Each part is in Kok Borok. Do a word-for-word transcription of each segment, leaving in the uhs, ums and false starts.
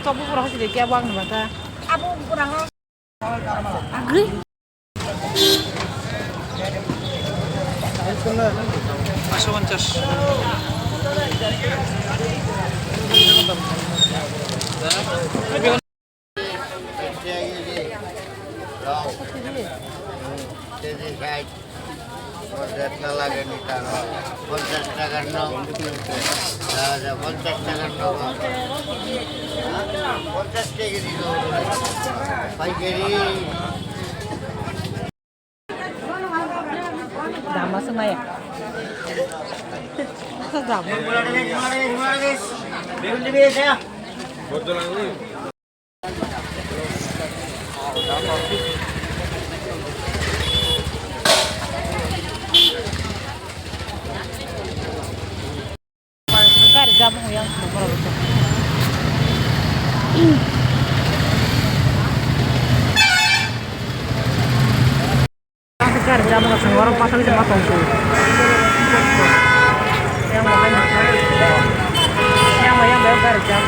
Tok buphuru hai sidi kebo ang numa ta. Abo buphuru ang. Agri. Paanch sho ponchash. Rau. Keji sait. Ponchash na lage ni tano. Ponchash takar no. Da, da, ponchash takar no. Ponchash keji dilo. Paikeri. Dama swnaya. Dama. Gari jam yang borok rok. Gari jam rok song oro pathak jama tong su. Yang bahai yang bahai gari jam.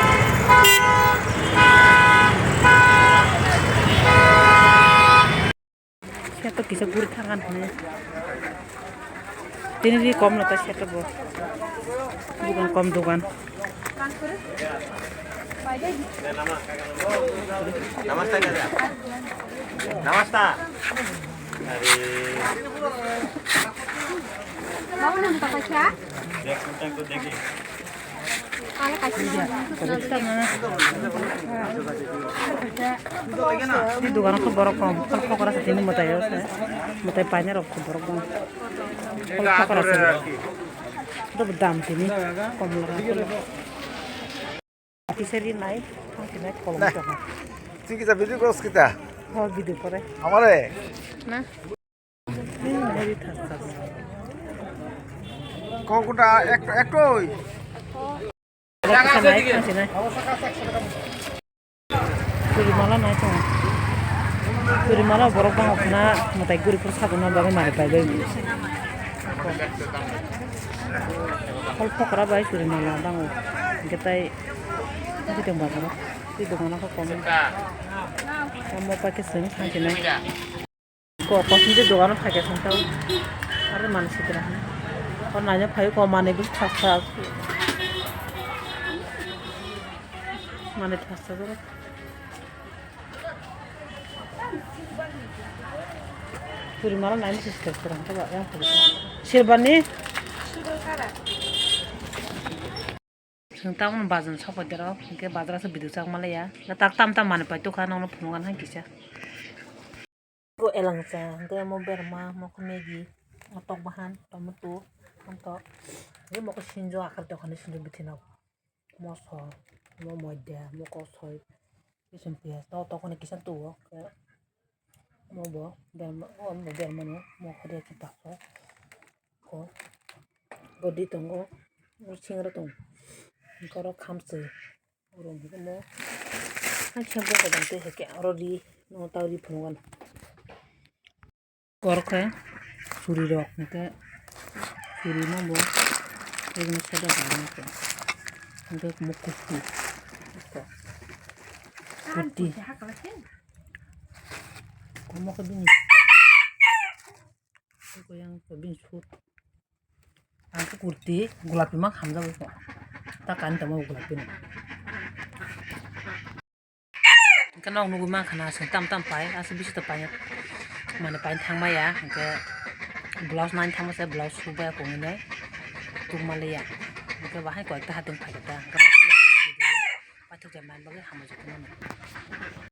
Seto kisa guri thangan hwnwi. Tini ri kom no ta seto bo. Dugan kom dugan. Namaste, dada. Namaste. Are. Dekh, dekh, dekh. Di dogan khe borok kom, kol pokora se tini mwtai o se, mwtai painai rok khe borok kom, kol pokora se, do dam tini kom laga. Kisari nai, ang kinai kolom jaga. Tiki sa video kos kita. Ho video kore. Amare. Na. Kok kuda ek, ekoi. Surimala nai tongo. Surimala borok bango khna mwtai guri phuru sabuna bagwi manwi pai bai. Kol pokora bai surimala bango. Hwnkhe tai bidong bazaro. Bidong ano kok komo. Omo paikhe chwng thangkhe nai. Ko, ko sini dogan o phaikhe songtao. Are mani sidra. Ko naina phai ko mani bus thas thas. Mani thas thas oro. Churi mala nai ni sister kurang to ba yang puli. Silver ni? Silver color. Sing tamon bazar sok pai dero, hingke bazar se biduk chak malaya. Na tak tam tam mani pai tukha nongno phunukha nang kisa. Ko elangcha, hingke mo berma, mo ko Maggi, mo tok bahan, tomato, hingke mo ko sinjo akhar dokhani sinjo bithi no. Moso, mo moide, mo kosoi, kisan piyaj, to tokoni kisan tuwo, ke mo bo berma, o mo berma no, mo khode ki bakso, ko, godi tongo, o singra tong, koro khamsoi, oro mo, ang khe bo hodang tei hake, oro ri, no tao ri phunukgana. Kor khe churi rok hingke churi no bo egno soda bai no khe hingke mo kurti kurti omo khe bini yang khe bini sut ang khe kurti gulapi ma hamjago khe ta kani tamo gulapi no. Hingke nog nugui mankha na aswk tam tam pai, aswk bisingo pai mani pai thangmaya, hingke blouse nai thangma se blouse subaya kongwi nai tungmaliya, hingke bahai koi ekta hatong phaikha ta, hingke paithakjak nai bagwi hamjak nai.